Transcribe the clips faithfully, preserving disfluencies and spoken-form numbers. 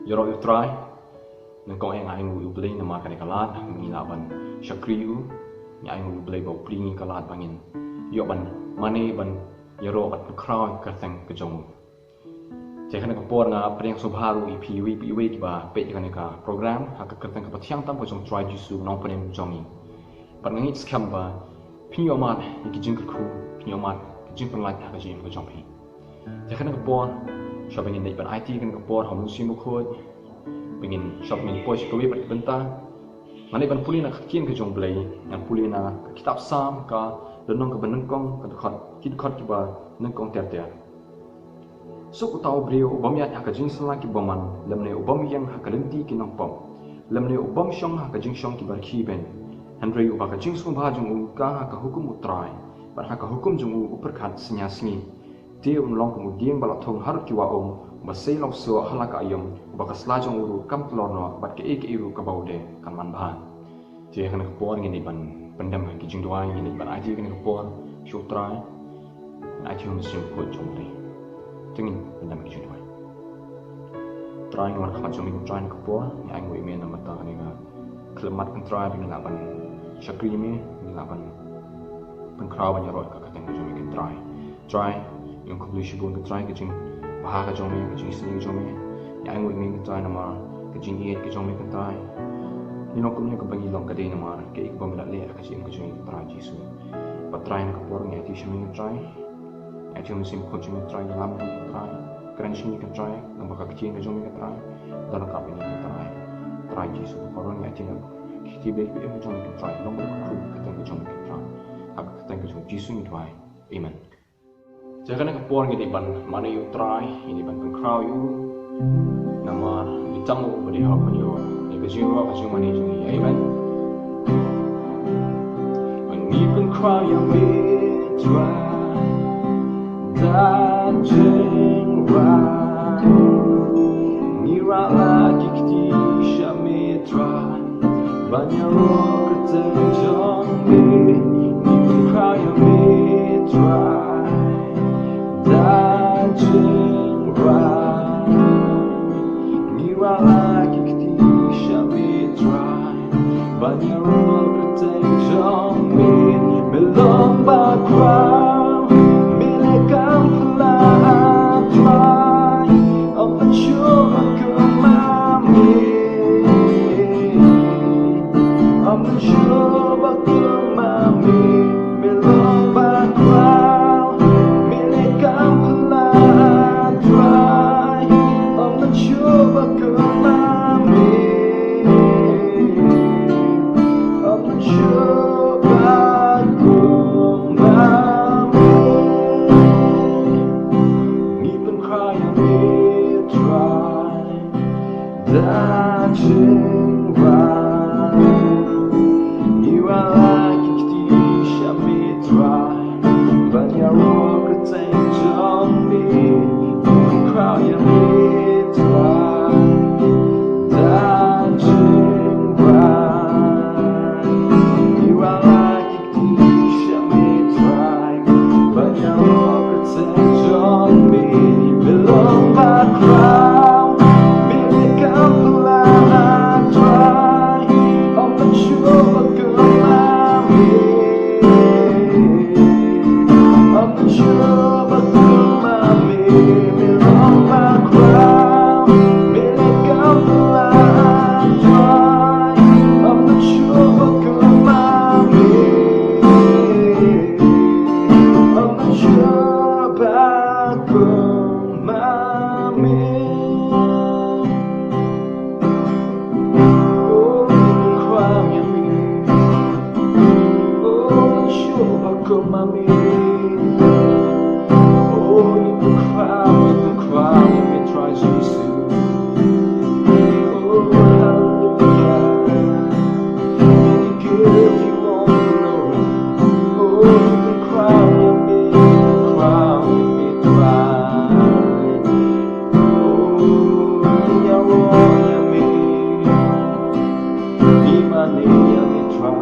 Ïaroh ïa u Trai. Nyngkong eh nga ainguh ïa u Blei namar kane ka lad ngi lah ban shakri ïa u. Nga ainguh ïa u Blei ba u plie ngi ka lad ba ngin ïoh ban mane ban ïaroh bad pynkhraw ïa ka kyrteng ka jong u. Te ha kane ka por nga pdiang sngewbha ruh ïa phi iwei pa iwei kiba peit ïa kane ka program ha ka kyrteng kaba thiang tam ka jong u Trai Jisu u Nongpynim jong ngi. Bad nga ngeit skhem ba phin ïohmad ïa ki jingkyrkhu, phin ïohmad ki jingpynlait ha ka jingim ka jong phi. Te ha kane ka por, shuwa ba ngin leit ban aiti ha kane ka por ha u Mynsiem Bakhuid, ba ngin, shuwa ba ngin poi sha kawei pat ka bynta, ngan leit ban pule na ka ktien ka jong u Blei. Ngan pule na ka kitab Salm, ka lynnong kaba nyngkong, ka dkhot, ki dkhot kiba nyngkong ter ter. Suk uta u briew u bym ïaid ha ka jingsylla ki bymman, lymne u bym ïeng ha ka lynti ki nongpop, lymne u bym shong ha ka jingshong kiba rkhie beiñ. Hynrei uba ka jingsngewbha jong u ka ha ka hukum u Trai, bad ha ka hukum jong u u pyrkhat synñia sngi. Te un long kum u dieng ba la thung harud ki wah um, uba sei la u soh ha la ka aïom, uba ka sla jong u ruh kam tlor noh, bad kaei kaei ruh kaba u dei kan manbha. Te ha kane ka por ngin ïa ban pyndem ha ki jingduwai, ngin ïa ban aiti ha kane ka por sha u Trai. Ngin aiti ha u Mynsiem Bakhuid jong u Blei. Te ngin pyndem ha ki jingduwai. Trai, ngi wan khmat jong me ko Trai ha kane ka por, ngi ainguh ïa me namar kata kane ka khyllipmat ko Trai ba ngin lah ban shakri ïa me, ngin lah ban pynkhraw ban ïaroh ïa ka kyrteng ka jong me ko Trai. Trai, ngi ong khublei shibun ko Trai, ka jingbha ka jong me, ka jingisynei ka jong me. Ngi ainguh ïa me ko Trai namar ka jingïeit ka jong me ko Trai. Ngi long kumne kaba ngi long ka dei namar kaei kaba me la leh ha ka jingim ka jong ngi ko Trai Jisu. Bad Trai ha kane ka por ngi aiti sha me ko Trai. Ngi aiti ha u Mynsiem Bakhuid jong me ko Trai, ïalam ïa ngi ko Trai. Kren sha ngi ko Trai, lyngba ka ktien ka jong me ko Trai. Don ryngkat bad ngi ko Trai. Trai Jisu baroh ngi aiti na ki kti blei ki im ka jong me ko Trai. Long ba kyrkhu ka kyrteng ka jong me ko Trai. Ha ka kyrteng ka jong u Jisu ngi duwai. Amen. Te ha kane ka por ngi dei ban mane ïa u Trai, ngi dei ban pynkhraw ïa u. Namar ngi tang u ba dei hok ban ïoh ïa ka jingïaroh ka jingmane jong ngi. Amen. Ngi pynkhraw ïa me Trai, da jingrwai. Ngi rah la ki kti sha me Trai, ban ïaroh kyrteng jong me. Ngi pynkhraw ïa me Trai, da jingrwai. Ngi rah la ki kti sha me Trai, ban ïaroh kyrteng jong me. Me long bakhraw, me leh kam phylla Trai. Ym mynshuwa kumba me. Ym mynshuwa kumba me. Me long bakhraw, me leh kam phylla Trai. Ym mynshuwa kumba me. Ym mynshuwa kumba me. Ngi pynkhraw ïa me Trai, da jingrwai. Ngi rah la ki kti sha me Trai, ban ïaroh kyrteng jong me. Ngi pynkhraw ïa me Trai, da jingrwai. Ngi rah la ki kti sha me Trai, ban ïaroh kyrteng jong me. Me long bakhraw, me leh kam phylla Trai. Ym mynshuwa kumba me. Ym mynshuwa kumba me. Me long bakhraw, me leh kam phylla Trai. Ym mynshuwa kumba me. Ym mynshuwa kumba me. Oh, ngi pynkhraw ïa me. Oh, ym mynshuwa kumba me. Oh, ngi pynkhraw, ngi pynkhraw ïa me Trai Jisu. Oh, hallelujah. We give you all the glory. Oh, we can cry on me, we can cry on me, cry. Oh, we are on me. Be my name, we try.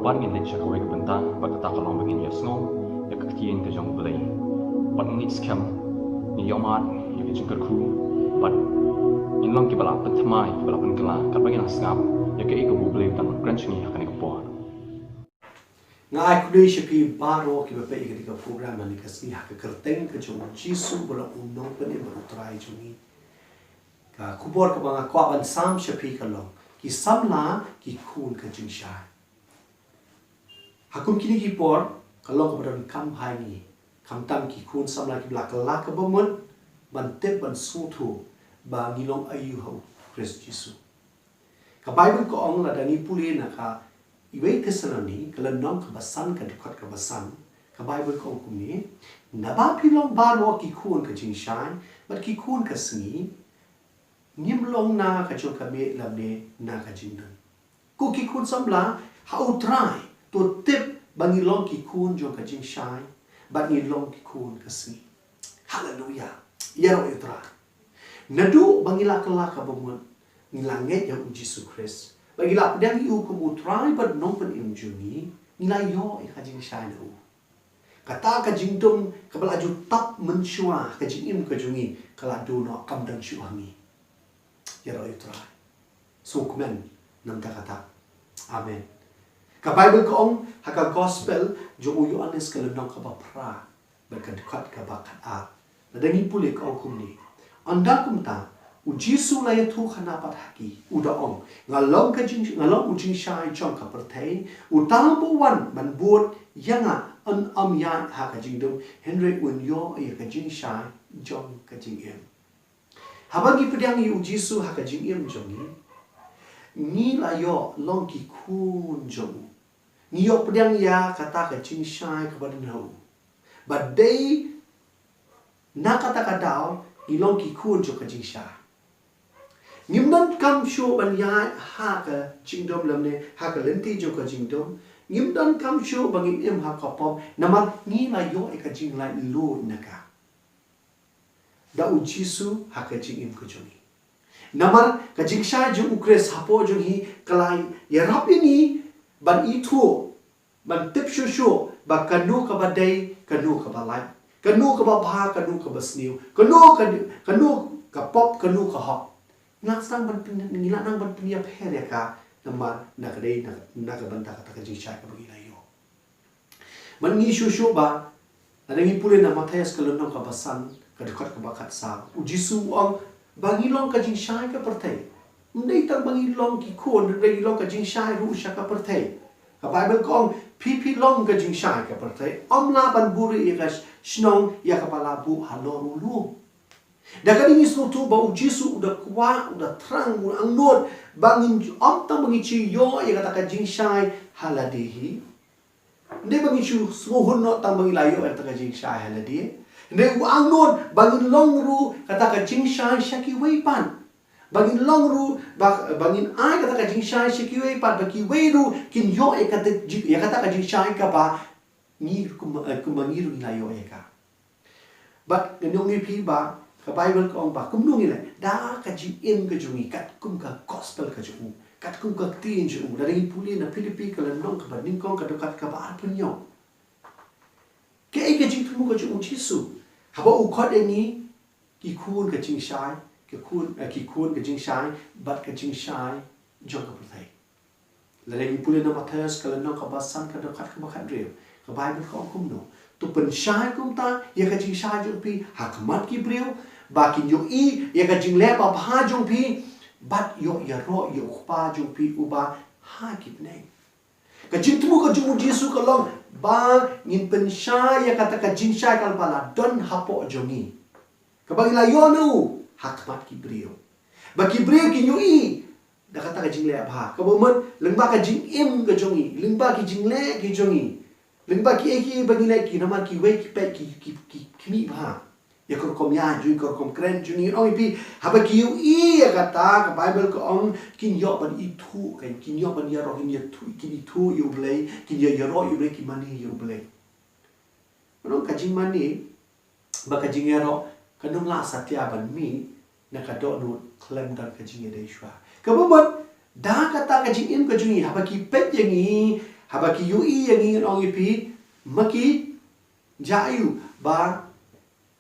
Bad ngin leit sha kawei ka bynta, bad kata ka long ba ngin ïa sngew ïa ka ktien ka jong U Blei. Bad ngin skhem, ngin ïohmad ïa ka jingkyrkhu, bad ngin long kiba la pynthymmai, kiba la pynkylla, katba ngin nang sngap ïa kaei kaba U Blei u dang kren sha ngi ha kane ka por. Nga ai khublei sha phi baroh kiba peit ïa kane ka program ha kane ka sngi ha ka kyrteng ka jong U Jisu ba long U Nongpynim bad U Trai jong ngi. Ka khubor kaba nga kwah ban sam sha phi ka long, ki samla ki khun ka jingshai. Ha kum kine ki por, ka long kaba donkam ha ngi, khamtam ki khun samla kiba la kylla kaba mut ban tip, ban sngewthuh ba ngi long aïu ha U Khrist Jisu. Ka Baibl ka ong, lada ngi pule na ka Iwei Thessaloni, ka lynnong kaba san, ka dkhot kaba san, ka Baibl ka ong kumne: Naba phi long baroh ki khun ka jingshai bad ki khun ka sngi, ngim long na ka jong ka miet lymne na ka jingdum. Ko ki khun samla ha U Trai, to tip ba ngi long ki khun jong ka jingshai bad ngi long ki khun ka sngi. Haleluya. Ïaroh ïa U Trai. Naduh ba ngi la kylla kaba mut, ngi la ngeit ïa U Jisu Khrist, ba ngi la pdiang ïa U kum U Trai bad Nongpynim jong ngi, ngi la ïoh ïa ka jingshai na U. Kata ka jingdum kaba la ju tap mynshuwa ha ka jingim ka jong ngi, ka la duh noh, kam don shuh ha ngi. Ïaroh ïa U Trai. Sngewkmen namar kata. Amen. Ka Baibl ka ong ha ka Gospel jong u Ïoannis, ka lynnong kaba phra bad ka dkhot kaba khatar, lada ngi pule, ka ong kumne: Ynda kumta U Jisu la ïathuhkhana pat ha ki, u da ong: Nga long ka jing, nga long u jingshai jong ka pyrthei. Uta uba wan ban bud ïa nga un ym ïaid ha ka jingdum, hynrei un ïoh ïa ka jingshai jong ka jingim. Haba ngi pdiang ïa U Jisu ha ka jingim jong ngi, ngi la ïoh long ki khun jong U. Ngi ïoh pdiang ïa kata ka jingshai kaba don ha U. Bad dei na kata ka daw ngi long ki khun jong ka jingshai. Ngim donkam shuh ban ïaid ha ka jingdum lymne ha ka lynti jong ka jingdum. Ngim donkam shuh ba ngin im ha ka pop, namar ngi la ïoh ïa ka jinglaitluid na ka, da U Jisu ha ka jingim ka jong ngi. Namar ka jingshai jong U Khrist hapoh jong ngi ka la ïarap ïa ngi ban ithuh, ban tip shuh shuh ba kano kaba dei, kano kaba lait, kano kaba bha, kano kaba sniew, kano ka, kano ka pop, kano ka hok. Ngi la nang ban pyn, ngi la nang ban pynïapher ïa ka, namar na ka dei na, na ka bynta kata ka jingshai kaba ngi la ïoh. Bad ngi shu shu ba, lada ngi pule na Mathaios ka lynnong kaba san, ka dkhot kaba khatsaw, U Jisu u ong ba ngi long ka jingshai ka pyrthei. Ym dei tang ba ngi long ki khun, ym dei ngi long ka jingshai ruh sha ka pyrthei. Ka Baibl ka ong, phi phi long ka jingshai ka pyrthei. Ym lah ban buhrieh ïa ka shnong ïa kaba la buh halor u lum. Da kane ngi sngewthuh ba U Jisu u da kwah, u da thrang, u angnud ba ngin ym tang ba ngin shu ïoh ïa kata ka jingshai ha lade hi. Ym dei ba ngin shu sngewhun noh tang ba ngi la ïoh ïa kata ka jingshai ha lade. Ym dei, u angnud ba ngin long ruh kata ka jingshai sha kiwei pat. Ba ngin long ruh, ba, ba ngin ai kata ka jingshai sha kiwei pat, ba kiwei ruh kin ïoh ïa kata jing, ïa kata ka jingshai kaba ngi kum, eh, kumba ngi ruh ngi la ïoh ïa ka. Bad ngan ong ïa phi ba ka Baibl ka ong ba kumno ngi leh, da ka jingim ka jong ngi katkum ka gospel ka jong u, katkum ka ktien jong u. Lada ngi pule na Philippi ka lynnong kaba nyngkong ka dkhot kaba arphew hynñiew. Kaei ka jingthmu ka jong U Jisu haba u khot ïa ngi ki khun ka jingshai, ki khun, eh, ki khun ka jingshai bad ka jingshai jong ka pyrthei? Lada ngi pule na Mathaios ka lynnong kaba san ka dkhot kaba khathynriew, ka Baibl ka ong kumno: To pynshai kumta ïa ka jingshai jong phi ha khmat ki briew, ba kin ïohi ïa ka jingleh babha jong phi bad ïoh ïaroh ïa U Kpa jong phi uba ha ki bneng. Ka jingthmu ka jong U Jisu ka long ba ngin pynshai ïa kata ka jingshai kaba la don hapoh jong ngi, kaba ngi la ïoh na u ha khmat ki briew, ba ki briew kin ïohi da kata ka jingleh babha. Kaba mut lyngba ka jingim ka jong ngi, lyngba ki jingleh ki jong ngi, lyngba kiei kiei ba ngi leh, ki namar kiwei ki peit ki, ki, ki khmih bha ïa ka rukom ïaid jong ngi, ka rukom kren jong ngi. Ngan ong ïa phi, haba ki ïohi ïa kata, ka Baibl ka ong kin ïoh ban ithuh, kan, kin ïoh ban ïaroh, kin ïathuh, kin ithuh ïa U Blei, kin ïa, ïaroh ïa U Blei, kin mane ïa U Blei. Ngan ong ka jingmane bad ka jingïaroh kan ym lah satia ban mih na ka dohnud khlem don ka jingïadei shuwa. Kaba mut da kata ka jingim ka jong ngi, haba ki peit ïa ngi, Haba ki ïohi ïa ngi, ngan ong ïa phi, ma ki jia ïa u ba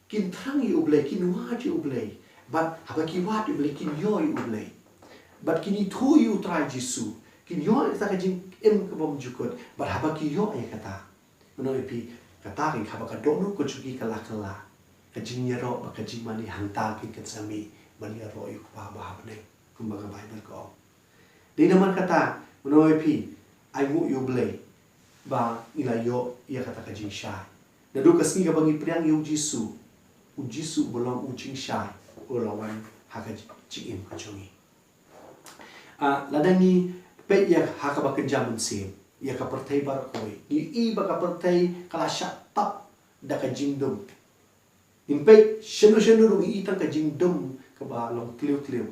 kin thrang ïa U Blei, kin wad ïa U Blei. Bad haba ki wad ïa U Blei, kin ïoh ïa U Blei. Bad kin ithuh ïa U Trai Jisu, kin ïoh ïa kata ka jingim ka bymjukut. Bad haba ki ïoh ïa kata, ngan ong ïa phi, kata ka, haba ka dohnud ka jong ki ka la kylla, ka jingïaroh bad ka jingmane hangta kin kynsan mih ban ïaroh ïa U Kpa uba ha bneng, kumba ka Baibl ka ong. Dei namar kata, ngan ong ïa phi, ainguh ïa U Blei ba ngi la ïoh ïa kata ka jingshai. Naduh ka sngi kaba ngi pdiang ïa U Jisu, U Jisu uba long U Jingshai u la wan ha ka jingim ka jong ngi. Ah, lada ngi peit ïa ha kaba kynja mynsiem, ïa ka pyrthei baroh kawei, ngi i ba ka pyrthei ka la shah tap da ka jingdum. Ngim peit shano shano ruh, ngi i tang ka jingdum kaba long tliw tliw.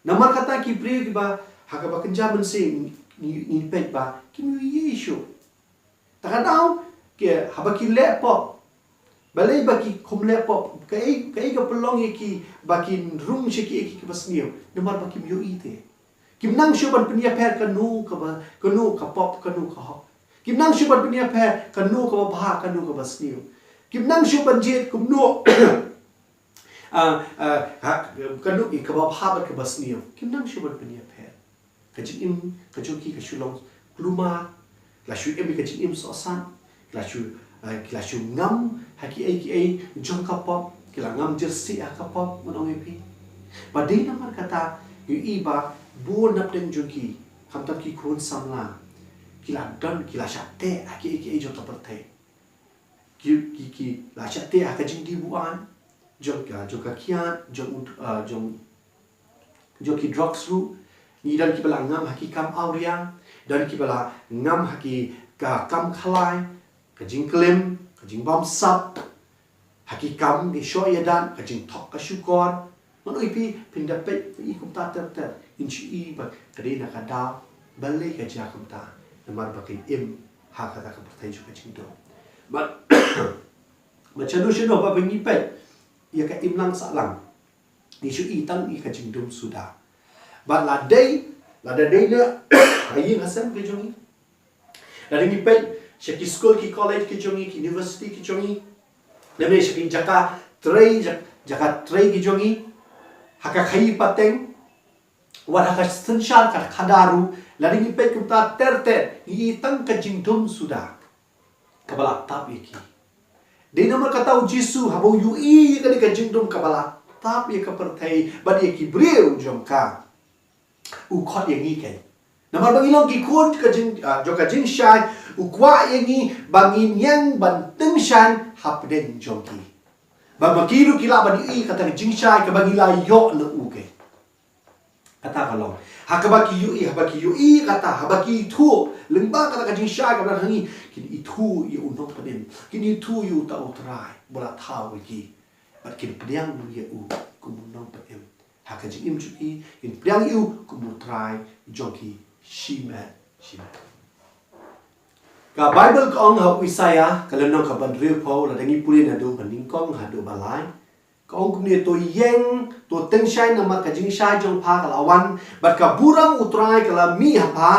Namar kata ki briew kiba ha kaba kynja mynsiem, ngi, ngi peit ba kim ïohi shuh. Ta ka daw, ki, haba ki leh pop, balei ba ki khum leh pop? Kaei, kaei ka pynlong ïa ki ba kin rung sha kiei kiei kiba sniew? Namar ba kim ïohi te. Kim nang shuh ban pynïapher kano kaba, kano ka pop, kano ka hok. Kim nang shuh ban pynïapher kano kaba bha, kano kaba sniew. Kim nang shuh ban jied kumno, ah, ah, ha, kano kaba bha bad kaba sniew. Kim nang shuh ban pynïapher. Ka jingim ka jong ki ka shu long kulmar, ki la shu im ïa ka jingim sohsat, ki la shu, ah, ki la shu ngam ha kiei kiei jong ka pop, ki la ngam jyrsieh ha ka pop, ngan ong ïa phi. Bad dei namar kata, ngi i ba bun napdeng jong ki, khamtam ki khun samla, ki la don, ki la shah teh ha kiei kiei jong ka pyrthei. Ki, ki, ki la shah teh ha ka jingdih buain jong ka, jong ka kiad, jong u, ah, jong, jong ki drugs ruh. Ngi don kiba la ngam ha ki kam awria, don kiba la ngam ha ki ka kam khlaiñ, ka jingklim, ka jingbamsap, ha ki kam ki shoh ïadat, ka jingthok ka shukor. Ngan ong ïa phi, phin da peit, i kumta ter ter, in shu i ba ka dei na ka daw balei ka jia kumta, namar ba kin im ha kata ka pyrthei jong ka jingdum. Bad, bad shano shano ba ngi peit ïa ka imlang sahlang, ngi shu i tang ïa ka jingdum suda. Bad la dei, lada dei na ha ïing ha sem ka jong ngi, lada ngi peit sha ki skul ki college ki jong ngi, ki university ki jong ngi, lane sha ki jaka trei, ja-, jaka trei ki jong ngi, ha ka khaïi pateng, wat ha ka synshar ka khadar ruh, lada ngi peit kumta ter ter, ngi i tang ka jingdum suda kaba la tap ïa ki. Dei namar kata U Jisu haba u ïohi ïa kane ka jingdum kaba la tap ïa ka pyrthei bad ïa ki briew jong ka, u khot ïa ngi keiñ. Namar ba ngi long ki khun ka jing, ah, jong ka jingshai, u kwah ïa ngi ba ngin ïeng ban tyngshaiñ hapdeng jong ki. Ba ma ki ruh ki lah ban ïohi kata ka jingshai kaba ngi la ïoh na u keiñ. Kata ka long, ha kaba ki ïohi, haba ki ïohi kata, haba ki ithuh lyngba kata ka jingshai kaba dang ha ngi, kin ithuh ïa u Nongpynim, kin ithuh ïa uta U Trai ba la thaw ïa ki. Bad kin pdiang ïa u kum u Nongpynim ha ka jingim jong ki, kin pdiang ïa u kum U Trai jong ki shimet shimet. Ka Baibl ka ong ha u Isaïah ka lynnong kaba hynriewphew, lada ngi pule naduh ba nyngkong haduh ba lai, ka ong kumne: To ïeng, to tyngshaiñ namar ka jingshai jong pha ka la wan, bad ka burom U Trai ka la mih ha pha,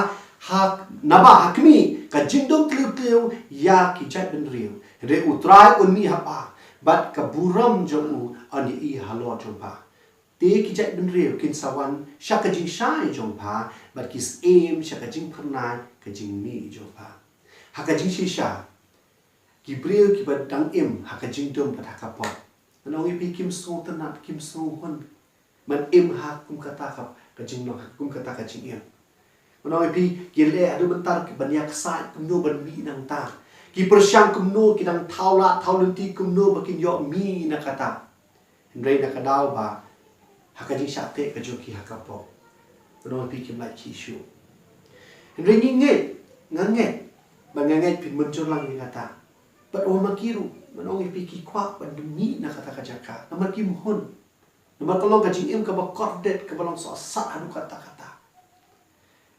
ha, naba ha khmih ka jingdum tliw tliw ïa ki jaitbynriew. Hynrei U Trai un mih ha pha, bad ka burom jong u yn ïa-i halor jong pha. Te ki jaitbynriew kin sa wan sha ka jingshai jong pha, bad ki syiem sha ka jingphyrnai ka jingmih jong pha. Ha ka jingshisha, ki briew kiba dang im ha ka jingdum bad ha ka pop, ngan ong ïa phi, kim sngewtynnat, kim sngewhun ban im ha kum kata ka, ka jinglong, ha kum kata ka jingim. Ngan ong ïa phi, ki leh haduh mynta ki ban ïa ksaid kumno ban mih nangta. Ki pyrshang kumno, ki dang thaw lad thaw lynti kumno ba kin ïoh mih na kata. Hynrei na ka daw ba ha ka jingshah teh ka jong ki ha ka pop, ngan ong ïa phi, kim lait shuh. Hynrei ngi ngeit, nga ngeit, ba nga ngeit phin mynjur lang ïa kata. Bad wat ma ki ruh, ngan ong ïa phi, ki kwah ban mih na kata ka jaka, namar kim hun. Namar ka long ka jingim kaba kordit, kaba long sohsat haduh katta katta.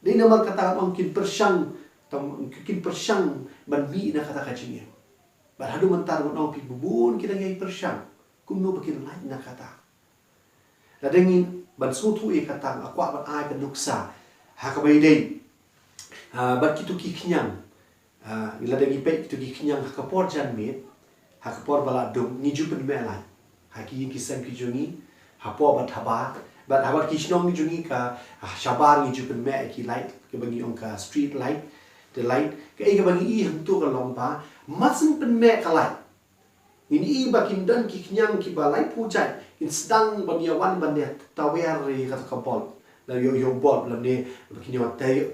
Dei namar kata ngan ong kin pyrshang, tam, kin pyrshang ban mih na kata ka jingim. Bad haduh mynta ngan ong phi, bun ki dang ïai pyrshang kumno ba kin lait na kata. Lada ngin ban sngewthuh ïa kata, nga kwah ban ai ka nuksa ha kaba ïadei Ah, bad kito ki khñiang. Ah, lada ngi peit kito ki khñiang ha ka por janmiet, ha ka por ba la dum, ngi ju pynmeh lait ha ki ïing ki sem ki jong ngi, hapoh bad habar, bad ha bad ki shnong ki jong ngi ka, ah, shabar ngi ju pynmeh ki lait, kaba ngi ong ka street light, the light, kaei kaba ngi i hangto ka long ba, mar syn pynmeh ka lait. Ngin i ba kin don ki khñiang kiba laiphew jait, kin sdang ban ïa wan ban ïa tawiar ïa kato ka bulb. La ïoh ïoh bulb lane ba kin ïa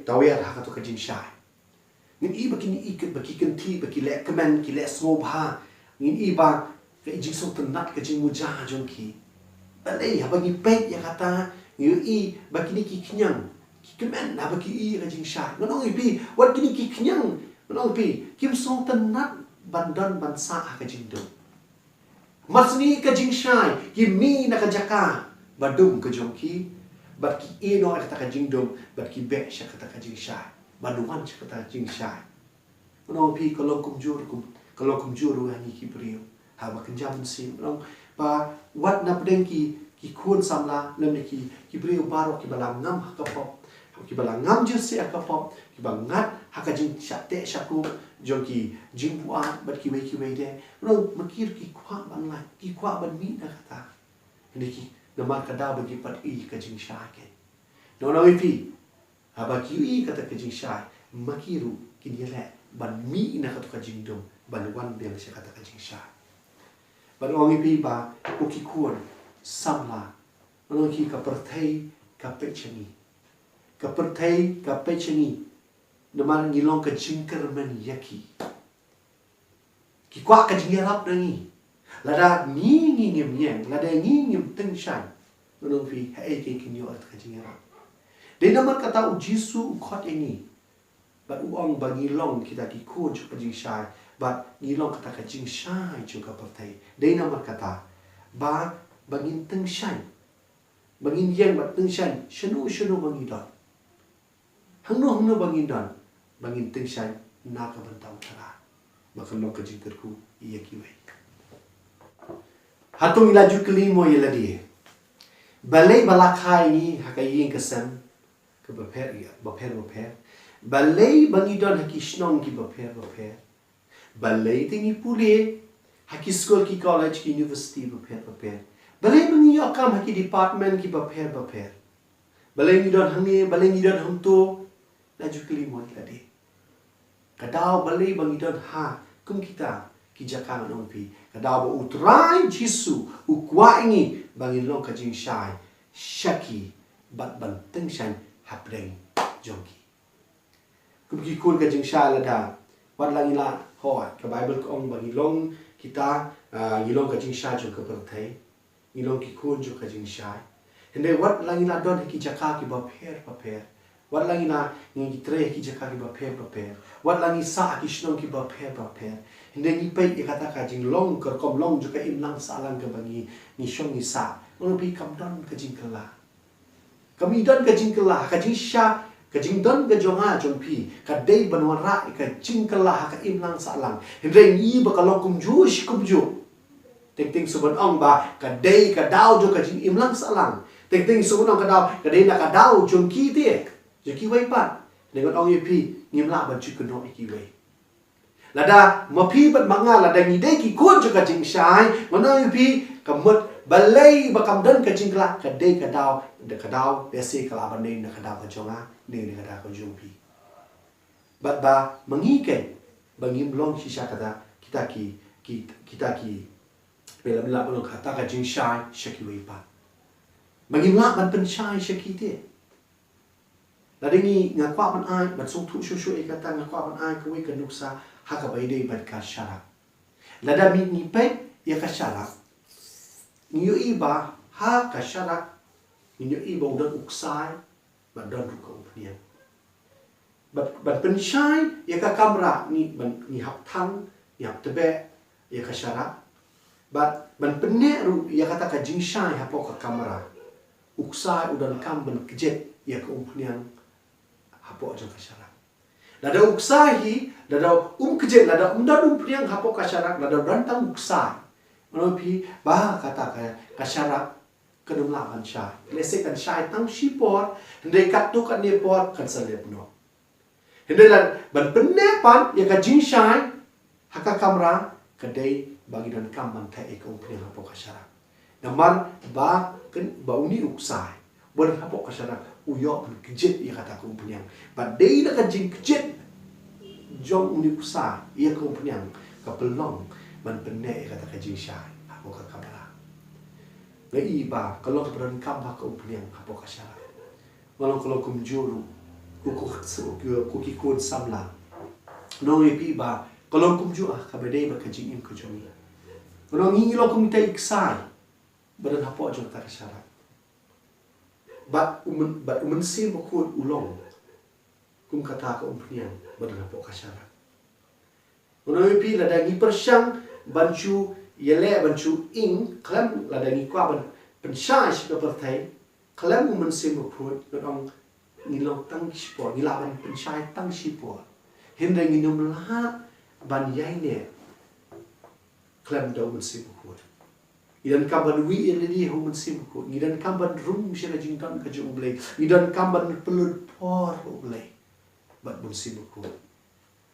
tawiar ha kato ka jingshai. Ngin i ba kin i ba ki kynthih ba ki leh kmen ki leh sngewbha. Ngin i ba ka jingsngewtynnat ka jingmuja jong ki. Balei haba ngi peit ïa kata ngi i ba kine ki khñiang ki kmen haba ki i ka jingshai. Ngan ong ïa phi wat kine ki khñiang ngan ong ïa phi kim sngewtynnat ban don ban sah ha ka jingdum. Mar sni ka jingshai ki mih na ka jaka ba dum ka jong ki bad ki ïeh noh ïa kata ka jingdum bad ki beh sha kata ka jingshai ban wan sha kata ka jingshai. Ngan ong ïa phi ka long kumjuh ruh kum ka long kumjuh ruh ha ngi ki briew. Haba kynja mynsiem ngan ong ba wat na pdeng ki ki khun samla lem ne ki ki briew baroh kiba la ngam ha ka pop kiba la ngam jingsieh ha ka pop kiba ngat ha ka jingshah teh shah kut jong ki jingbuaid bad kiwei kiwei de. Ngan ong ma ki ruh ki kwah ban lait ki kwah ban mih na kata. Hynrei ki namar ka daw ba ki pat i ka jingshai ke. Ngan ong ïa phi haba ki i kata ka jingshai ma ki ruh kin ïaleh ban mih na kata ka jingdum ban wan biang sha kata ka jingshai. Ban ong ïa phi ba ko ki khun samla ngan ong ïa phi ka pyrthei ka peit sha ngi. Ka pyrthei ka peit sha ngi namar ngi long ka jingkyrmen ïa ki. Ki kwah ka jingïarap na ngi. Lada ngi ngi ngim ïeng lada ngi ngim tyngshaiñ. Ngan ong ïa phi haei kein kin ïoh ka jingïarap. Dei namar kata u Jisu u khot ïa ngi. Bad u ong ba ngi long kita ki khun jong ka jingshai bad ngi long kata ka jingshai jong ka pyrthei. Dei namar kata ba ba ngin tyngshaiñ ba ngin ïeng bad tyngshaiñ shano shano ba ngi don. Hangno hangno ba ngin don ba ngin tyngshaiñ na ka bynta u Trai ba kan long ka jingkyrkhu ïa kiwei. Hato ngi la ju kylli mo ïa lade balei ba la kha ïa ngi ha ka ïing ka sem ka bapher bapher bapher? Balei ba ngi don ha ki shnong ki bapher bapher? Balei te ngi pule ha ki skul ki college ki university bapher bapher? Balei ba ngi ïoh kam ha ki department ki bapher bapher? Balei ngi don hangne balei ngi don hangto? La ju kylli mo ïa lade. Ka daw balei ba ngi don ha kum kita ki jaka ngan ong ïa phi. Ka daw ba u Trai Jisu u kwah ïa ngi ba ngin long ka jingshai sha ki bad ban tyngshaiñ hapdeng jong ki. Kum ki khun ka jingshai lada wat la ngi la hoi ka Baibl ka ong ba ngi long kita ngi long ka jingshai jong ka pyrthei. Ngi long ki khun jong ka jingshai. Hynrei wat la ngi la don ha ki jaka ki bapher bapher. Wat la ngi la ngi trei ha ki jaka ki bapher bapher. Wat la ngi sah ha ki shnong ki bapher bapher. Hynrei ngi peit ïa kata ka jinglong ka rukom long jong ka imlang sahlang kaba ngi ngi shong ngi sah. Ngan ong ïa phi kam don ka jingkylla. Kam i don ka jingkylla, ka jingshai, ka jingdon ka jong nga jong phi ka dei ban wanrah ïa ka jingkylla ha ka imlang sahlang. Hynrei ngi ba ka long kumjuh shi kumjuh. Teng teng shu ban ong ba ka dei ka daw jong ka jingimlang sahlang. Teng teng shu ban ong ka daw ka dei na ka daw jong ki te jong kiwei pat. Ngan ong ïa phi ngim lah ban shu kynnoh ïa kiwei. Lada ma phi bad ma nga lada ngi dei ki khun jong ka jingshai, ngan ong ïa phi ka mut balei ba kam don ka jingkylla, ka dei ka daw, da ka daw, bad se ka lah ban dei na ka daw ka jong nga ne na ka daw ka jong phi. Bad ba ma ngi keiñ ba ngim long shisha kata kita ki ki kita ki ba lam lah ban long kata ka jingshai sha kiwei pat. Ba ngim lah ban pynshai sha ki te. Lada ngi nga kwah ban ai ban sngewthuh shuh shuh ïa kata nga kwah ban ai kawei ka nuksa ha kaba ïadei bad ka sharak. Lada ngi peit ïa ka sharak ngi ïohi ba ha ka sharak ngi ïohi ba u don u ksai bad don ruh ka umphniang. Bad ban pynshai ïa ka kamra ngi ban ngi hap thang ngi hap tbeh ïa ka sharak. Bad ban pynneh ruh ïa kata ka jingshai hapoh ka kamra. U ksai u donkam ban kjit ïa ka umphniang hapoh jong ka sharak. Lada u ksai hi lada um kjit lada um don umphniang hapoh ka sharak lada don tang u ksai. Ngan ong ïa phi ba kata ka sharak kan ym lah ban shai. Lehse kan shai tang shi por hynrei katto katne por kan sa lep noh. Hynrei lada ban pynneh pat ïa ka jingshai ha ka kamra, ka dei ba ngi donkam ban theh ïa ka umphniang hapoh ka sharak. Namar ba kan, ba une u ksai ba don hapoh ka sharak u ïoh ban kjit ïa kata ka umphniang. Ba dei na ka jingkjit jong une u ksai ïa ka umphniang ka pynlong ban pynneh ïa kata ka jingshai hapoh ka kamra. Nga i ba ka long kaba donkam ba ka umphniang hapoh ka sharak. Nga long ka long kumjuh ruh, ko, ko, ko ki khun samla. Nga ong ïa phi ba ka long kumjuh ah, kaba dei bad ka jingim ka jong ngi. Nga ong ngi long kum kita i ksai ba don hapoh jong kata ka sharak. Bad u Myn-, bad u Mynsiem Bakhuid u long kum kata ka umphniang ba don hapoh ka sharak. Nga ong ïa phi, lada ngi pyrshang ban shu ïaleh, ban shu ing khlem, lada ngi kwah ban pynshai sha ka pyrthei khlem u Mynsiem Bakhuid, nga ong ngi long tang shipor, ngi lah ban pynshai tang shipor. Hynrei ngim lah ban ïaineh khlem da u Mynsiem Bakhuid. Ngi donkam ban wieh ïa lade ha u Mynsiem Bakhuid. Ngi donkam ban rung sha ka jingdon ka jong U Blei. Ngi donkam ban pynlut por ha U Blei bad u Mynsiem Bakhuid.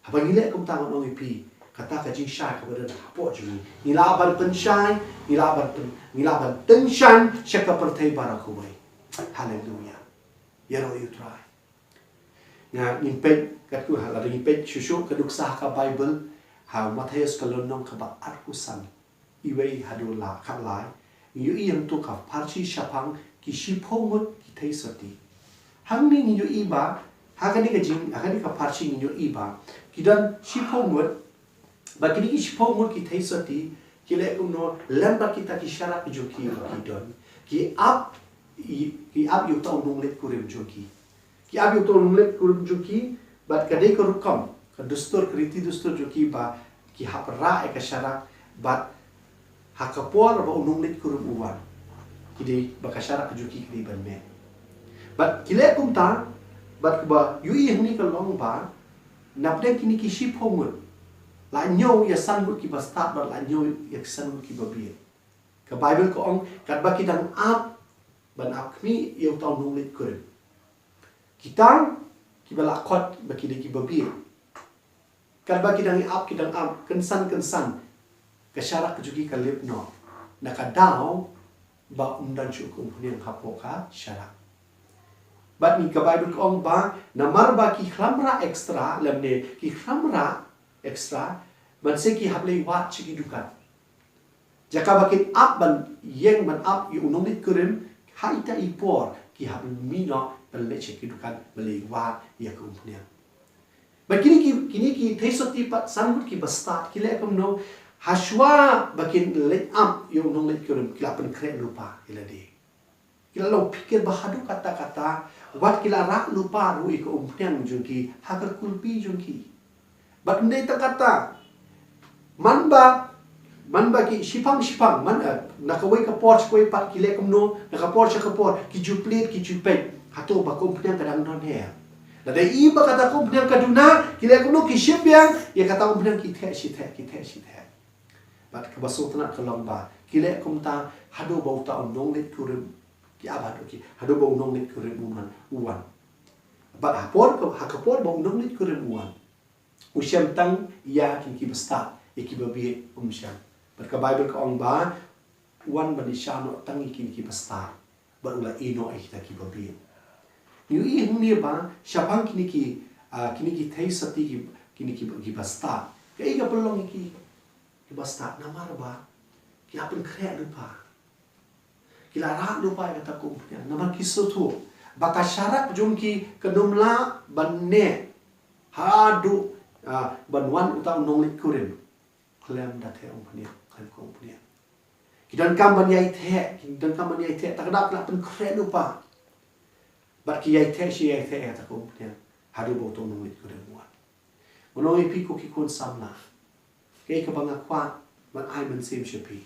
Haba ngi leh kumta, ngan ong ïa phi, kata ka jingshai kaba don hapoh jong ngi, ngi lah ban pynshai, ngi lah ban pyn-, ngi lah ban tyngshaiñ sha ka pyrthei baroh kawei. Haleluya. Ïaroh ïa U Trai. Nga, ngin peit katkum, ha, lada ngin peit shuh shuh ka nuksa ha ka Baibl, ha u Mathaios ka lynnong kaba arphew san, iwei haduh la, khatlai, ngi ïohi hangto ka pharshi shaphang ki shiphew ngut ki theisotti. Hangne ngi ïohi ba, ha kane ka jing, ha kane ka pharshi ngi ïohi ba ki don shiphew ngut, ba kine ki shiphew ngut ki theisotti ki leh kumno lem bad kita ki sharak jong ki ba ki don. Ki ap, i, ki ap ïa uta u nongleit kurim jong ki. Ki ap ïa uta u nongleit kurim jong ki, bad ka dei ka rukom, ka dustur, ka riti dustur jong ki ba ki hap rah ïa ka sharak, bad ha ka por ba u nongleit kurim u wan, ki dei ba ka sharak jong ki ka dei ban meh. Bad ki leh kumta, bad kaba ïohi hangne ka long ba napdeng kine ki shiphew ngut, la ñiew ïa san ngut kiba stad bad la ñiew ïa san ngut kiba bieit. Ka Baibl ka ong, katba ki dang ap ban ap khmih ïa uta u nongleit kurim, kita kiba la khot ba ki dei kiba bieit, katba ki dang ap, ki dang ap kynsan kynsan, ka sharak jong ki ka lip noh na ka daw ba ym don shuh ka umphniang hapoh ka sharak. Bad ngi, ka Baibl ka ong ba namar ba ki khlem rah extra, lymne ki khlem rah extra, mynstep ki hap leit wad sha ki dukan. Jaka ba kin ap ban ïeng ban ap ïa u nongleit kurim, ha ita i por ki hap mih noh ban leit sha ki dukan ban leit wad ïa ka umphniang. Bad kine ki, kine ki theisotti pat, san ngut kiba stad, ki leh kumno? Hashwa ba kin leit ap ïa u nongleit kurim, ki la pynkhreh lypa ïa lade. Ki la long phikir ba haduh katta katta, wat ki la rah lypa ruh ïa ka umphniang jong ki ha ka kulpi jong ki. Bad ym dei tang katta, man ba, man ba ki shipang shipang, man, eh, na kawei ka por sha kawei pat ki leh kumno, na ka por sha ka por, ki ju plied, ki ju peit hato ba ka umphniang ka dang don ne em. Lada i ba kata ka umphniang ka duna, ki leh kumno? Ki shim biang ïa kata ka umphniang, ki theh shi theh, ki theh shi theh. Bad kaba sngewtynnat ka long ba ki leh kumta haduh ba uta u nongleit kurim, ki ap haduh ki, haduh ba u nongleit kurim u wan, u wan. Bad ha por ka, ha ka por ba u nongleit kurim u wan, u shem tang ïa kine kiba stad, ïa kiba bieit um shem. Bad ka Baibl ka ong ba u wan ban ïashah noh tang ïa kine kiba stad, bad u la ïeh noh ïa kita kiba bieit. Ngi ïohi hangne ba shaphang kine ki, ah, kine ki theisotti ki, kine ki, kiba stad, kaei ka pynlong ïa ki, kiba stad? Namar ba ki la pynkhreh lypa. Ki la rah lypa ïa kata ka umphniang namar ki sngewthuh ba ka sharak jong ki kan ym lah ban neh haduh, ah, ban wan uta u nongleit kurim khlem da theh umphniang, khlem ka umphniang. Ki donkam ban ïai theh, ki donkam ban ïai theh, tang da ki la pynkhreh lypa. Bad ki ïai theh shi ïai theh ïa kata ka umphniang haduh ba uta u nongleit kurim u wan. Ngan ong ïa phi ko ki khun samla, kaei kaba nga kwah ban ai mynsiem sha phi,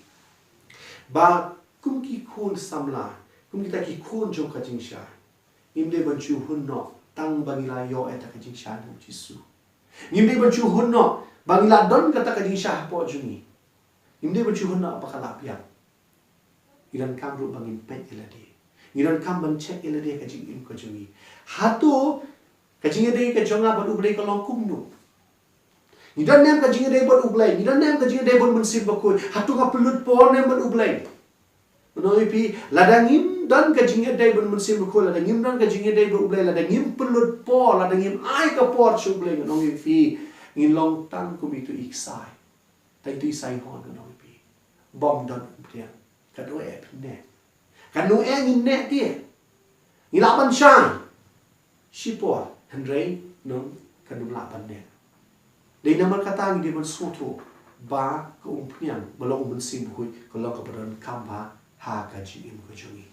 ba kum ki khun samla, kum kita ki khun jong ka jingshai, ngim dei ban shu hun noh tang ba ngi la ïoh ïa kata ka jingshai na u Jisu. Ngim dei ban shu hun noh ba ngi la don kata ka jingshai hapoh jong ngi. Ngim dei ban shu hun noh ba ka la biang. Ngi donkam ruh ba ngin peit ïa lade. Ngi donkam ban check ïa lade ka jingim ka jong ngi. Hato Ka jingïadei ka jong nga bad U Blei ka long kumno? Ngi don ne em ka jingïadei bad U Blei? Ngi don ne em ka jingïadei bad U Mynsiem Bakhuid? Hato nga pynlut por ne em bad U Blei? Ngan ong ïa phi, lada ngim don ka jingïadei bad U Mynsiem Bakhuid, lada ngim don ka jingïadei bad U Blei, lada ngim pynlut por, lada ngim ai ka por sha U Blei, ngan ong ïa phi, ngin long tang kum itu i ksai. Tang itu i ksai hon, ngan ong ïa phi. Bym don umphniang. Katno eh phin neh? Katno eh ngin neh te? Ngi lah ban shai shipor, hynrei nong kan ym lah ban neh. Dei namar kata ngi dei ban sngewthuh ba ka umphniang ba long U Mynsiem Bakhuid ka long kaba donkam bha ha ka jingim ka jong ngi.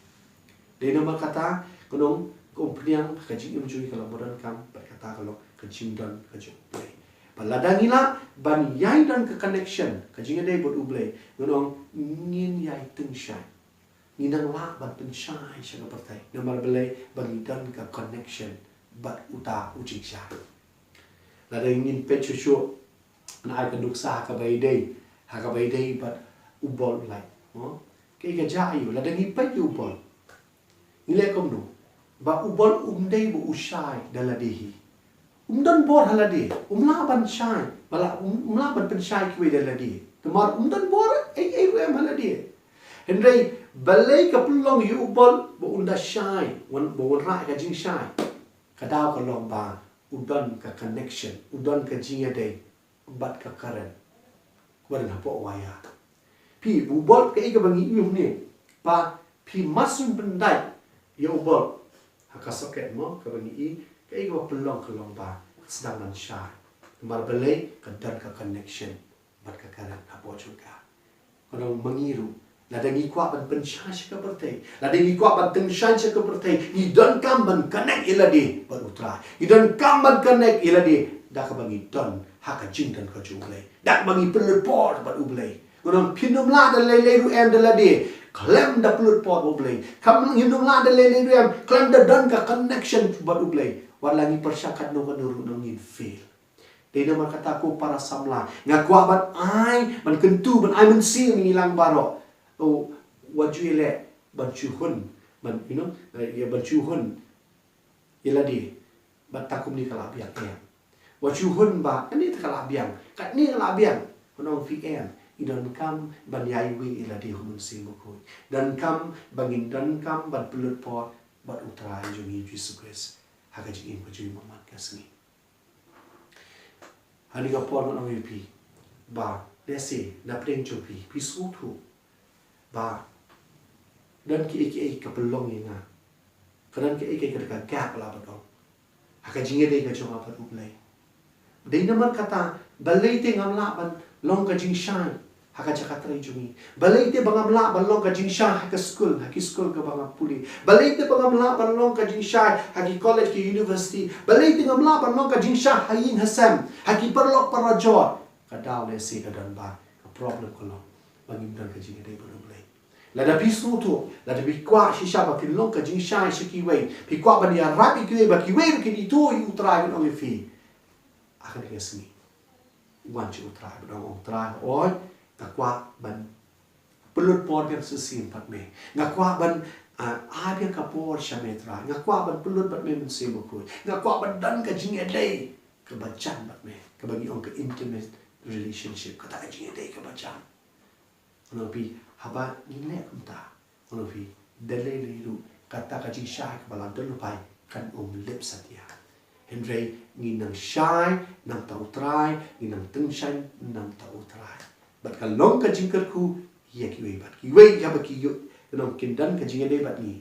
Dei namar kata ka long ka umphniang ha ka jingim jong ngi ka long ba donkam, bad kata ka long ka jingdon ka jong U Blei. Ba lada ngi lah ban ïai don ka connection, ka jingïadei bad U Blei, ngan ong ngin ïai tyngshaiñ. Ngi nang lah ban pynshai sha ka pyrthei namar balei? Ba ngi don ka connection bad uta u jingshai. Lada ngin peit shuh shuh na ai ka nuksa ha kaba ïadei, ha kaba ïadei bad u bol u lait, mo? Kaei ka jia aiu? Lada ngi peit ïa u bol, ngi leh kumno? Ba u bol um dei ba u shai da lade hi. Um don bor ha lade, um lah ban shai, ba la, um, um lah ban pynshai kiwei da lade. Namar um don bor ei ei ruh em ha lade. Hynrei balei ka pynlong ïa u bol ba un da shai, wan, ba wanrah ka jingshai? Ka daw ka long ba u don ka connection, u don ka jingïadei bad ka current kaba don hapoh wire. Phi, u bol, kaei kaba ngi ïohi ne, ba phi, mar shu pyndait ïa u bol ha ka socket, mo, kaba ngi i, kaei kaba pynlong ka long ba ka sdang ban shai. Namar balei? Ka don ka connection bad ka current hapoh jong ka. Ka long ma ngi ruh, lada ngi kwah ban pynshai sha ka pyrthei, lada ngi kwah ban tyngshaiñ sha ka pyrthei, ngi donkam ban connect ïa lade bad U Trai. Ngi donkam ban connect ïa lade da kaba ngi don ha ka jingdon ka jong U Blei, da kaba ngi pynlut por bad U Blei. Ngan ong, phin ym lah da lei lei ruh em da lade khlem da pynlut por bad U Blei. Kam, ngin ym lah da lei lei ruh em khlem da don ka connection bad U Blei. Wat la ngi pyrshang katno katno ruh, ngan ong ngin fail. Dei namar kata ko para samla, nga kwah ban ai, ban kyntu, ban ai mynsiem ïa ngi lang baroh. Oh, wat ju ïaleh ban shu hun, ban, you know, eh, ïa ban shu hun ïa lade bad ta kumne ka la biang, em. Wat shu hun ba kane te ka la biang, kane ka la biang. Ngan ong ïa phi, em, ngi donkam ban ïai weng ïa lade ha U Mynsiem Bakhuid. Donkam ba ngin donkam ban pynlut por bad U Trai jong ngi Jisu Khrist ha ka jingim ka jong ngi man ka sngi. Ha kane ka por ngan ong ïa phi ba lehse na pdeng jong phi, phi sngewthuh ba don kiei kiei ka pynlong ïa nga, ka don kiei kiei ka, ka gap ba la ba don ha ka jingïadei ka jong nga bad U Blei. Dei namar kata balei te ngam lah ban long ka jingshai ha ka jaka trei jong ngi? Balei te ba ngam lah ban long ka jingshai ha ka skul, ha ki skul kaba nga pule? Balei te ba ngam lah ban long ka jingshai ha ki college, ki university? Balei te ngam lah ban long ka jingshai ha ïing ha sem, ha ki paralok parajor? Ka daw lehse ka don ba ka problem ka long ba ngim don ka jingïadei bad U Blei. Lada phi sngewthuh, lada phi kwah shisha ba phin long ka jingshai sha kiwei, phi kwah ban ïarap ïa kiwei ba kiwei ruh kin ithuh ïa U Trai, ngan ong ïa phi, ha kane ka sngi wan sha U Trai bad ong, ong, Trai, oi, nga kwah ban pynlut por biang shisien bad me. Nga kwah ban, ah, ai biang ka por sha me, Trai. Nga kwah ban pynlut bad me Mynsiem Bakhuid. Nga kwah ban don ka jingïadei kaba jan bad me, kaba ngi ong ka intimate relationship, kata ka jingïadei kaba jan. Ngan ong ïa phi, haba ngin leh kumta, ngan ong ïa phi, da lei lei ruh kata ka jingshai kaba la don lypa kan ym lip satia. Hynrei ngin nang shai na bynta U Trai, ngin nang tyngshaiñ na bynta U Trai. Bad ka long ka jingkyrkhu ïa kiwei, bad kiwei haba ki ïoh, ngan ong, kin don ka jingïadei bad ngi,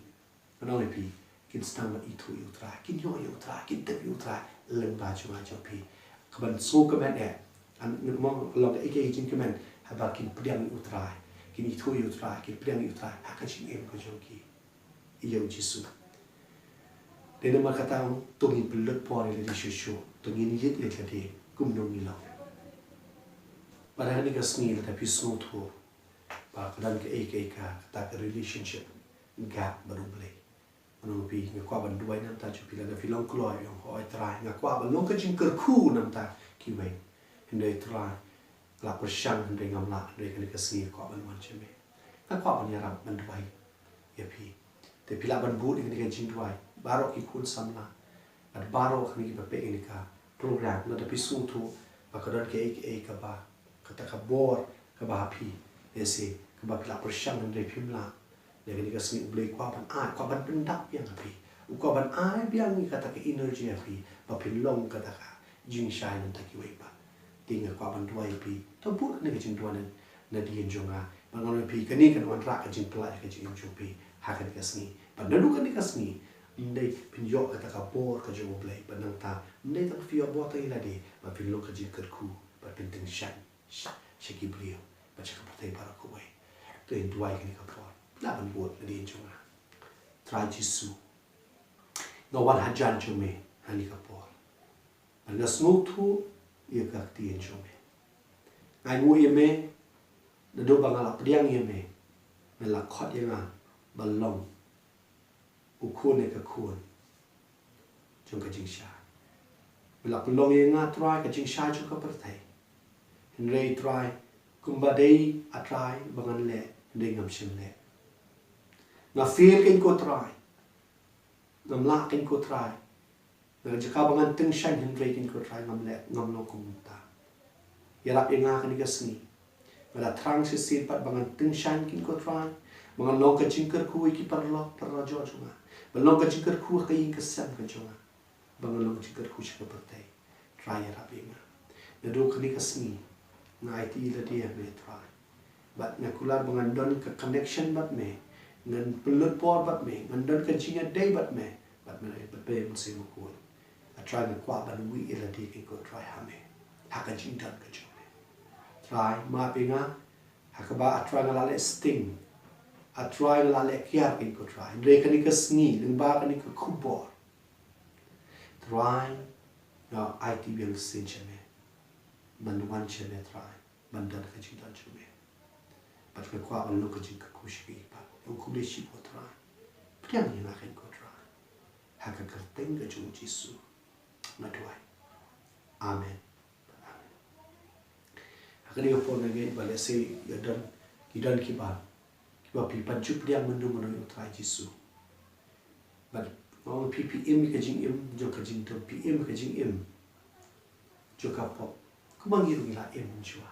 ngan ong ïa phi, kin sdang ban ithuh ïa U Trai, kin ïoh ïa U Trai, kin tip ïa U Trai lyngba jong nga jong phi. Kaban sngewkmen eh, an, ngan ong, long kaei kaei ka jingkmen haba kin pdiang ïa U Trai, kin ithuh ïa U Trai, kin pdiang ïa U Trai ha ka jingim ka jong ki ïa U Jisu. Dei namar kata, to ngin pynlut por ïa lade shuh shuh, to ngin ïeit ïa lade kumno ngi long. Bad ha kane ka sngi lada phi sngewthuh ba ka don kaei kaei ka, kata ka relationship gap bad U Blei, ngan ong ïa phi, nga kwah ban duwai na bynta jong phi. Lada phi long kloi, ong, oi Trai, nga kwah ban long ka jingkyrkhu na bynta kiwei. Hynrei Trai, la pyrshang hynrei ngam lah, hynrei kane ka sngi nga kwah ban wan sha me. Nga kwah ban ïarap ban duwai ïa phi. Te phi lah ban bud ïa kane ka jingduwai, baroh ki khun samla. Bad baroh kine kiba peit ïa kane ka program, lada phi sngewthuh ba ka don kaei kaei kaba, kata ka bor kaba ha phi, ïa se kaba phi la pyrshang hynrei phim lah, ïa kane ka sngi U Blei u kwah ban ai, u kwah ban pyndap biang ha phi. U kwah ban ai biang ïa kata ka energy ha phi ba phin long kata ka jingshai na bynta kiwei pat. Te nga kwah ban duwai ïa phi, to bud kane ka jingduwai na, nadien jong nga. Bad nga ong ïa phi, kane kan wanrah ka jingpyllait ha ka jingim jong phi ha kane ka sngi. Bad naduh kane ka sngi, ym dei phin ïoh kata ka bor ka jong U Blei. Bad nangta, ym dei tang phi ïoh bor tang ïa lade, bad phin long ka jingkyrkhu, bad phin tyngshaiñ sha, sha ki briew, bad sha ka pyrthei baroh kawei. To ngin duwai kane ka por. Lah ban bud nadien jong nga. Trai Jisu, nga wan hajan jong me ha kane ka por. Bad nga sngewthuh ïa ka ktien jong me. Nga ainguh ïa me, naduh ba nga la pdiang ïa me, me la khot ïa nga ban long u khun ïa ka khun jong ka jingshai. Me la pynlong ïa nga, Trai, ka jingshai jong ka pyrthei. Hynrei Trai, kumba dei, A Trai, ba ngan leh, hynrei ngam shym leh. Nga fail, kane ko Trai. Ngam lah, kane ko Trai. Na ka jaka ba ngan tyngshaiñ hynrei, kane ko Trai, ngam leh, ngam long kumta. Ïarap ïa nga kane ka sngi. Nga da thrang shisien pat ba ngan tyngshaiñ, kane ko Trai, ba ngan long ka jingkyrkhu ïa ki paralok parajor jong nga. Ban long ka jingkyrkhu ha ka ïing ka sem ka jong nga. Ba ngan long ka jingkyrkhu sha ka pyrthei. Trai, ïarap ïa nga. Naduh kane ka sngi, nga aiti ïa lade ha me, Trai. Bad nga kular ba ngan don ka connection bad me, ngan pynlut por bad me, ngan don ka jingïadei bad me, bad me, bad me Mynsiem Bakhuid. A Trai, nga kwah ban wih ïa lade, kane ko Trai, ha me, ha ka jingdon ka jong me. Trai, map ïa nga ha kaba, A Trai, nga la leh sting. A Trai, nga la leh kiar, kane ko Trai. Hynrei kane ka sngi, lyngba kane ka khubor, Trai, nga aiti biang shisien sha me, ban wan sha me, Trai, ban don ha ka jingdon jong me. Bad nga kwah ban long ka jingkyrkhu sha kiei pat. Khublei shibun, Trai. Pdiang ïa nga, kane ko Trai. Ha ka kyrteng ka jong U Jisu nga duwai. Amen. Amen. Ha kane ka por nga ngeit ba lehse ïa don, ki don kiba, kiba phi pat ju pdiang mynno mynno ïa U Trai Jisu. Bad nga ong ïa phi, phi im ïa ka jingim jong ka jingdum, phi im ïa ka jingim jong ka pop, kumba ngi ruh ngi la im mynshuwa.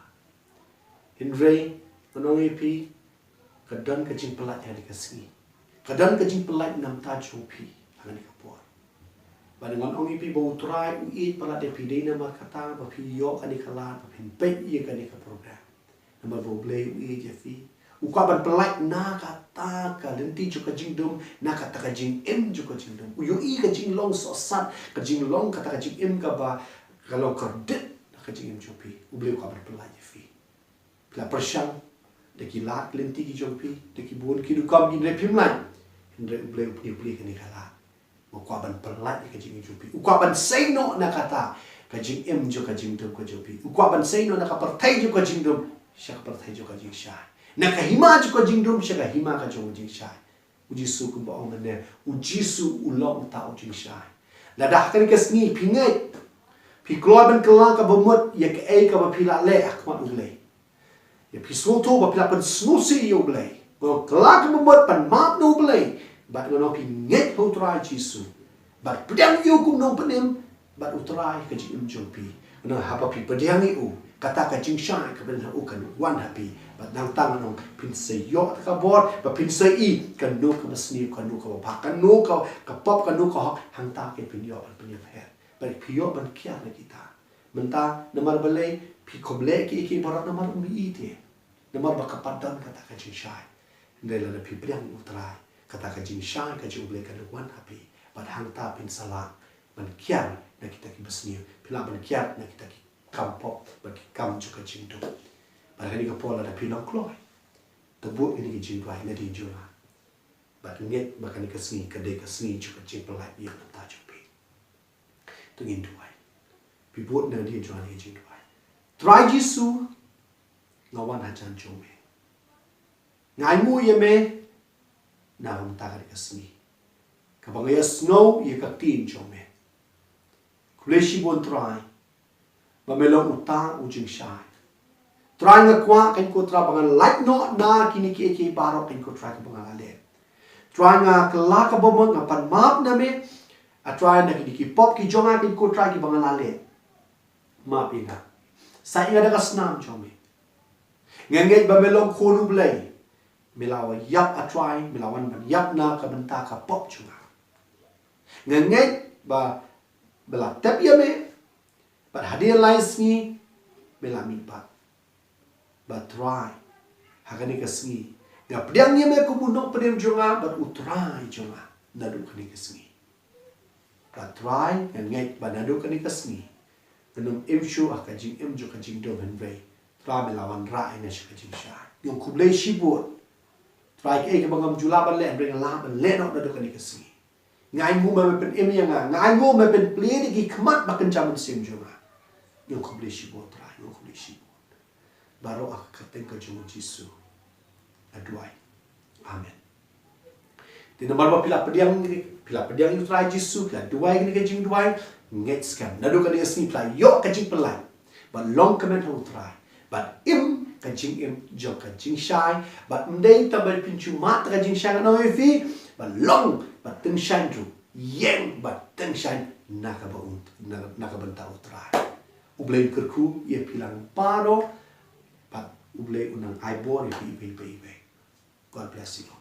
Hynrei ngan ong ïa phi, ka don ka jingpyllait ha kane ka sngi. Ka don ka jingpyllait na bynta jong phi ha kane ka por. Bad ngan ong ïa phi ba U Trai u ïeit palat ïa phi, dei namar kata ba phi ïoh kane ka lad ba phin peit ïa kane ka program. Namar ba U Blei u ïeit ïa phi. U kwah ban pyllait na kata ka lynti jong ka jingdum, na kata ka jingim jong ka jingdum. U ïohi ka jinglong sohsat, ka jinglong kata ka jingim kaba ka long kordit na ka jingim jong phi. U Blei u kwah ban pyllait ïa phi. Phi la pyrshang da ki lad ki lynti ki jong phi, da ki bun ki rukom, hynrei phim lait. Hynrei U Blei u plie plie kane ka lad. U kwah ban pyllait ïa ka jingim jong phi. U kwah ban sei noh na kata ka jingim jong ka jingdum ka jong phi. U kwah ban sei noh na ka pyrthei jong ka jingdum sha ka pyrthei jong ka jingshai, na ka hima jong ka jingdum sha ka hima ka jong ka jingshai. U Jisu kumba ong mynne, U Jisu u long uta u jingshai. Lada ha kane ka sngi phi ngeit, phi kloi ban kylla kaba mut ïa kaei kaba phi la leh ha khmat U Blei. Ïa phi sngewthuh ba phi la pynsngewsih ïa U Blei. Ba kylla kaba mut, pan map na U Blei. Bad ngan ong phi ngeit ha U Trai Jisu. Bad pdiang ïa u kum u nongpynim bad U Trai ha ka jingim jong phi. Ngan ong haba phi pdiang ïa u, kata ka jingshai kaba na u kan wan ha phi. Bad nangta ngan ong phin sa ïoh kata ka bor, ba phin sa i kano kaba sniew, kano kaba bha, kano ka, ka pop, kano ka hok, hangta kan phin ïoh ban pynïapher. Bad phi ïoh ban kiar na kita. Mynta, namar balei phi kham leh kiei kiei baroh? Namar um ïeit ïa. Namar ba ka pat don kata ka jingshai. Hynrei lada phi pdiang U Trai, kata ka jingshai ka jong U Blei kan wan ha phi. Bad hangta phin sa lah ban kiar na kita kiba sniew. Phin lah ban kiar na kita ki kam pop bad ki kam jong ka jingdum. Bad ha kane ka por lada phi long kloi, to bud kane ka jingduwai nadien jong nga. Bad ngeit ba kane ka sngi ka dei ka sngi jong ka jingpyllait ïa na bynta jong phi. To ngin duwai. Phi bud nadien jong nga, ngin duwai. Trai Jisu, nga wan hajan jong me. Nga ainguh ïa me na ka bynta kane ka sngi, kaba nga ïohsngew ïa ka ktien jong me. Khublei shibun Trai, ba me long uta u jingshai. Trai, nga kwah, kane ko Trai, ba ngan lait noh na kine kiei kiei baroh, kane ko Trai, kaba nga la leh. Trai, nga kylla kaba mut, nga pan map na me. A Trai, na kine ki pop ki jong nga, ko Trai, kiba nga la leh, map ïa nga. Sa ïa nga da ka snam jong me. Nga ngeit ba me long khun U Blei. Me la wan ïap, A Trai, me la wan ban ïap na ka bynta ka pop jong nga. Nga ngeit ba me la tep ïa me, bad hadien lai sngi me la mihpat. Bad Trai, ha kane ka sngi nga pdiang ïa me kum u nongpynim jong nga bad U Trai jong nga naduh kane ka sngi. Bad Trai, nga ngeit ba naduh kane ka sngi ngan ym im shuh ha ka jingim jong ka jingdum, hynrei Trai, me la wanrah ïa nga sha ka jingshai. Nga ong khublei shibun. Trai, kaei kaba ngam ju lah ban leh, hynrei nga lah ban leh noh naduh kane ka sngi. Nga ainguh ba me pynim ïa nga, nga ainguh ba me pynplie ïa ki khmat ba kynja mynsiem jong nga. Nga ong khublei shibun Trai, nga ong khublei shibun. Baroh ha ka kyrteng ka jong U Jisu nga duwai. Amen. Te namar ba phi la pdiang, phi la pdiang ïa U Trai Jisu, phi la duwai kane ka jingduwai, ngeit skhem, naduh kane ka sngi phi la ïoh ka jingpyllait ban long kmen ha U Trai, ban im ka jingim jong ka jingshai, bad ym dei tang ba phin shu mad ha ka jingshai, ngan ong ïa phi, ban long bad tyngshaiñ ruh, ïeng bad tyngshaiñ na ka ba un, na, na ka bynta U Trai. U Blei un kyrkhu ïa phi lang baroh, bad U Blei un nang ai bor ïa phi iwei pa iwei. God bless you.